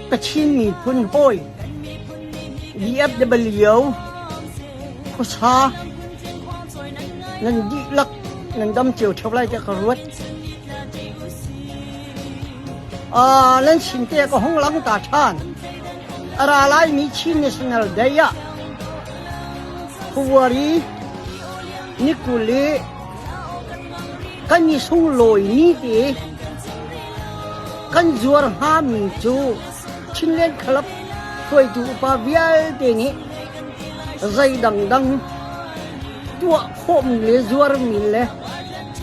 Kachin miphun hawi VFW khuasa nan dihlak nan dam cio ṭheo lai tiah ka ruat. Nan sin te ka hung lang ta ṭhan. A ra laimi Chin National Day ah February ni 20 i kan i sunglawi ni te kan zuar hngami cu Chinland Club hruaitu upa vialte nih zei dangdang tuah khawhmi le zuarmi le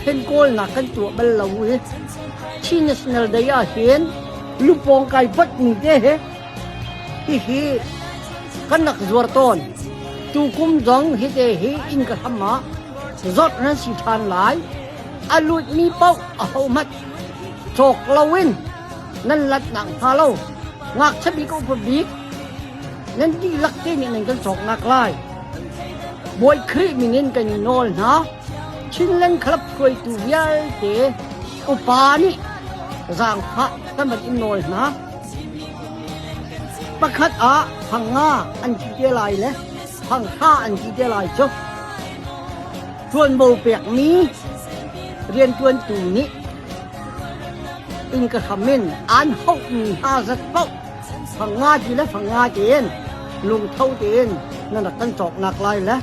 phenkawlnak kan tuah bal lo i Chin National Day ah hin lupawng kai potmi te he hihi kan rak zuar tawn. Tukum zong hite hi inn ka hram ah zawt nan si ṭhan lai. A lutmi paoh ahohmanh cawk loin nan latnak hnga lo ngakchia bik upa bik nan dihlak te nih nan kan cawknak lai. Bawi Khrih min in kan in nawl hna. Chinland Club hruaitu vialte upa nih zaangfah kan van in nawl hna. Pakhat ah phang nga an ti te lai le phang hra an ti te lai cu ṭuanvo pekmi rianṭuantu nih innka hram in aan hauhmi hna zat paoh phang nga ti le phang nga tein lungtho tein nan rak kan cawknak lai le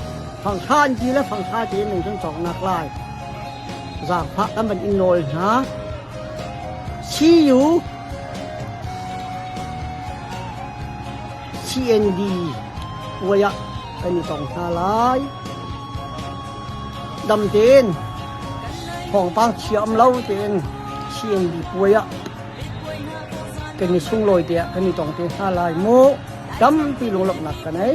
phang hra an ti le phang hra tein nan kan cawknak lai zaangfah kan van in nawl hna. See you CND puai ah kan i tong hna lai. Dam tein thawngpang chia um lo tein CND puai ah kan i sunglawi tiah kan i tong te hna lai mu. Tampi lunglawmhnak ka nei.